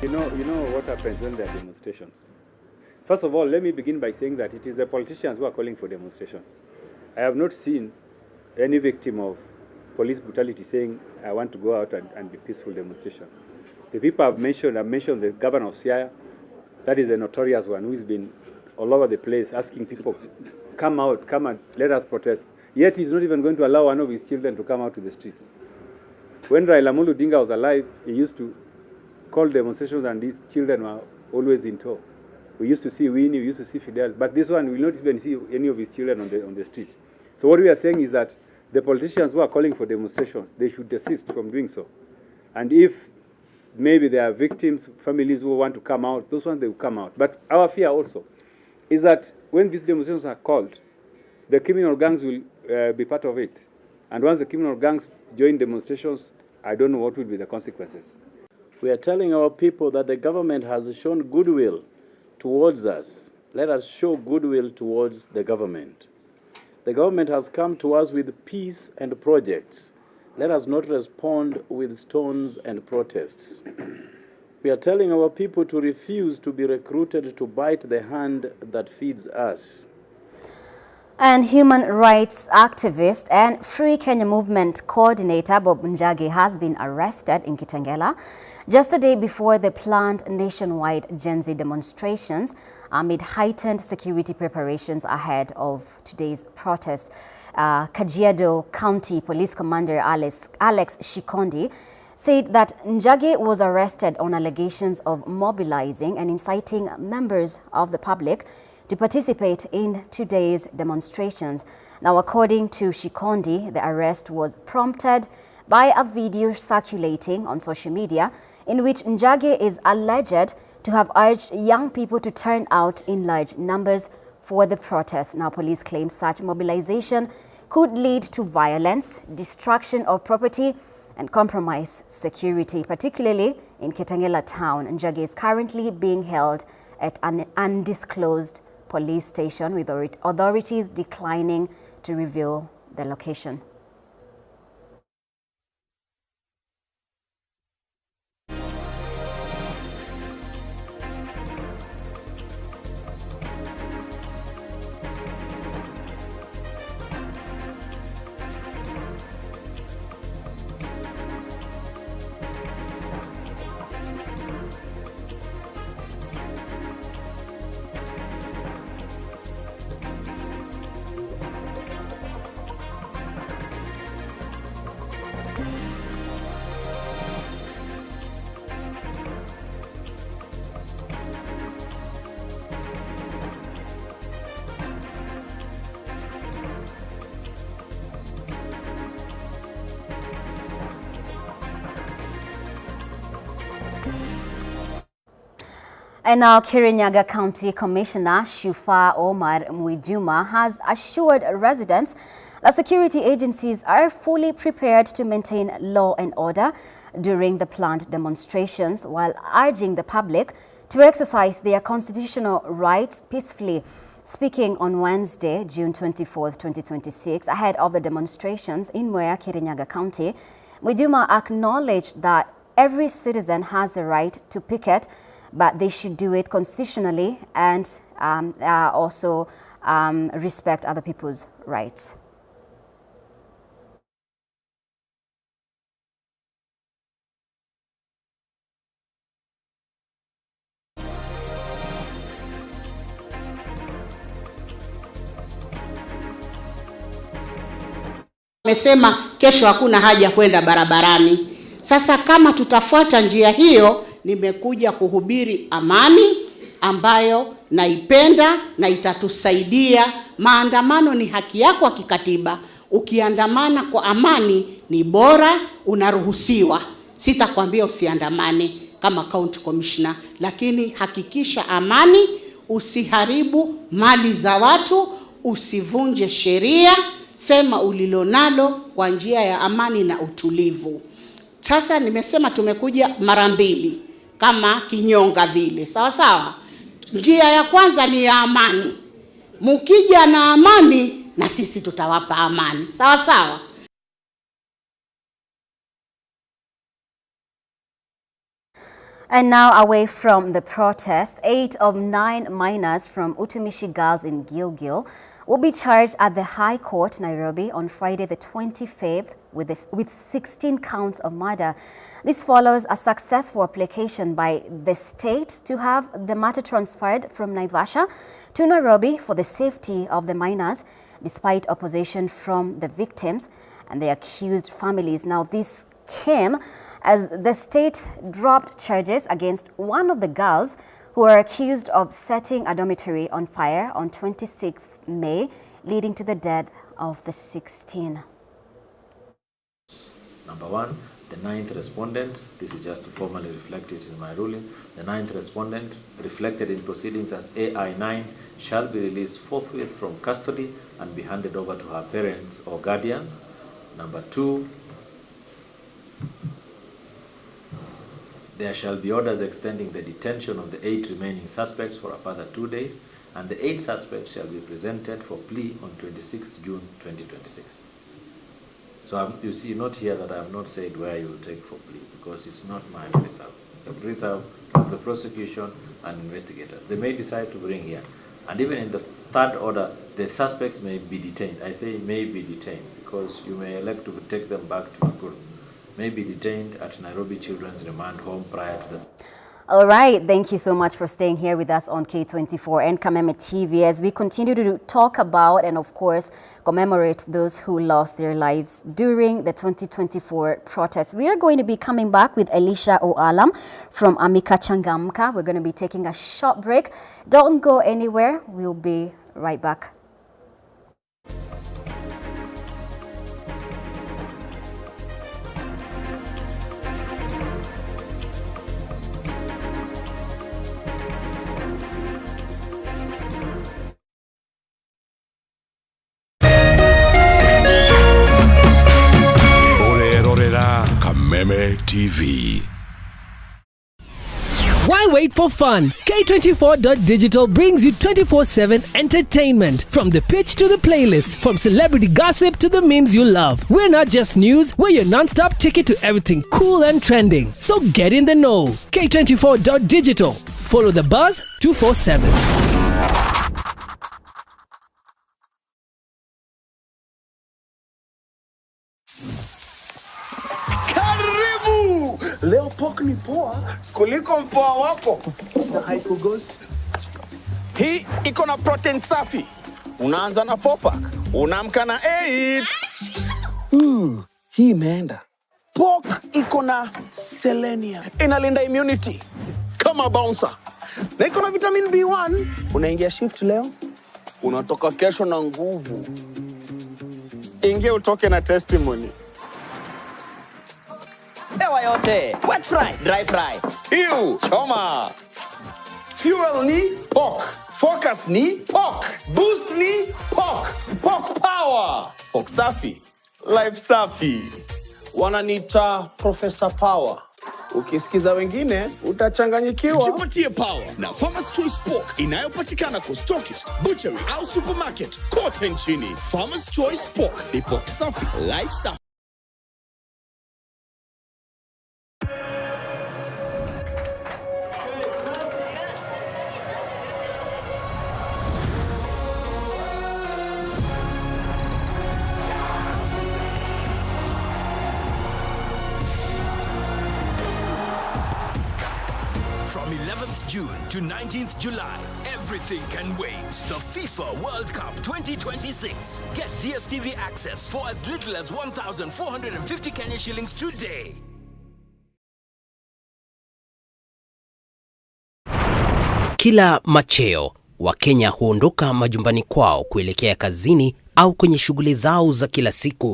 You know what happens when there are demonstrations. First of all, let me begin by saying that it is the politicians who are calling for demonstrations. I have not seen any victim of police brutality saying, "I want to go out and be peaceful demonstration." The people I've mentioned the governor of Siaya, that is a notorious one who has been all over the place asking people, "Come out, come and let us protest." Yet he's not even going to allow one of his children to come out to the streets. When Raila Amolo Odinga was alive, he used to call demonstrations and his children were always in tow. We used to see Winnie, we used to see Fidel, but this one, we will not even see any of his children on the street. So what we are saying is that the politicians who are calling for demonstrations, they should desist from doing so. And if maybe there are victims, families who want to come out, those ones, they will come out. But our fear also is that when these demonstrations are called, the criminal gangs will be part of it. And once the criminal gangs join demonstrations, I don't know what will be the consequences. We are telling our people that the government has shown goodwill towards us. Let us show goodwill towards the government. The government has come to us with peace and projects. Let us not respond with stones and protests. We are telling our people to refuse to be recruited to bite the hand that feeds us. And human rights activist and Free Kenya Movement coordinator Bob Njagi has been arrested in Kitengela just a day before the planned nationwide Gen Z demonstrations amid heightened security preparations ahead of today's protest. Kajiado County Police Commander Alex Shikondi said that Njagi was arrested on allegations of mobilizing and inciting members of the public to participate in today's demonstrations. Now, according to Shikondi, the arrest was prompted by a video circulating on social media in which Njagi is alleged to have urged young people to turn out in large numbers for the protest. Now, police claim such mobilization could lead to violence, destruction of property, and compromise security, particularly in Kitengela town. Njagi is currently being held at an undisclosed police station, with authorities declining to reveal the location. And now Kirinyaga County Commissioner Shufa Omar Mwijuma has assured residents that security agencies are fully prepared to maintain law and order during the planned demonstrations, while urging the public to exercise their constitutional rights peacefully. Speaking on Wednesday, June 24, 2026, ahead of the demonstrations in Mwea, Kirinyaga County, Mwijuma acknowledged that every citizen has the right to picket, but they should do it constitutionally and also respect other people's rights. Amesema kesho hakuna haja kwenda barabarani. Sasa kama tutafuata njia hiyo, nimekuja kuhubiri amani ambayo naipenda na itatusaidia. Maandamano ni haki yako ya kikatiba. Ukiandamana kwa amani ni bora, unaruhusiwa. Sitakwambia usiandamane kama county commissioner, lakini hakikisha amani, usiharibu mali za watu, usivunje sheria, sema ulilonalo kwa njia ya amani na utulivu. Sasa nimesema tumekuja mara mbili kama kinyonga vile, sawa sawa. Njia ya kwanza ni ya amani. Mukija na amani, na sisi tutawapa amani, sawa sawa. And now away from the protest, 8 of 9 minors from Utumishi Girls in Gilgil will be charged at the High Court, Nairobi, on Friday the 25th with 16 counts of murder. This follows a successful application by the state to have the matter transferred from Naivasha to Nairobi for the safety of the minors, despite opposition from the victims and the accused families. Now, this came as the state dropped charges against one of the girls who are accused of setting a dormitory on fire on 26th May, leading to the death of the 16. Number one, the ninth respondent, this is just to formally reflect it in my ruling, the ninth respondent, reflected in proceedings as AI9, shall be released forthwith from custody and be handed over to her parents or guardians. Number two, there shall be orders extending the detention of the 8 remaining suspects for a further 2 days, and the 8 suspects shall be presented for plea on 26th June 2026. So you see, not here that I have not said where you will take for plea, because it's not my preserve. It's a preserve of the prosecution and investigators. They may decide to bring here. And even in the third order, the suspects may be detained. I say may be detained because you may elect to take them back to Nakuru. May be detained at Nairobi Children's Remand Home prior to the... All right, thank you so much for staying here with us on K24 and Kameme TV as we continue to talk about and, of course, commemorate those who lost their lives during the 2024 protests. We are going to be coming back with Elisha Oalam from Amika Changamka. We're going to be taking a short break. Don't go anywhere. We'll be right back. Kameme TV. Why wait for fun? K24.digital brings you 24/7 entertainment. From the pitch to the playlist, from celebrity gossip to the memes you love. We're not just news, we're your non-stop ticket to everything cool and trending. So get in the know. K24.digital. Follow the buzz 247. Karibu! Leo pork ni poa kuliko mpoa wako na haikughost. Hii iko na protein safi. Unaanza na 4 pack, unaamka na 8. Hii imeenda. Pork iko na selenium. Inalinda immunity kama bouncer. Na iko na vitamin B1. Unaingia shift leo, unatoka kesho na nguvu. Ingia utoke na testimony. Hewa yote. Wet fry, dry fry, stew, choma. Fuel ni pork. Focus ni pork. Boost ni pork. Pork power. Pork safi. Life safi. Wananiita Professor Power. Ukisikiza wengine utachanganyikiwa. Jipatie power na Farmer's Choice Pork inayopatikana kwa stockist, butchery au supermarket kote nchini. Farmer's Choice Pork ni pork safi, life safi. From 11th June to 19th July, everything can wait. The FIFA World Cup 2026. Get DSTV access for as little as 1,450 Kenya shillings today. Kila macheo, Wakenya huondoka majumbani kwao kuelekea kazini au kwenye shughuli zao za kila siku.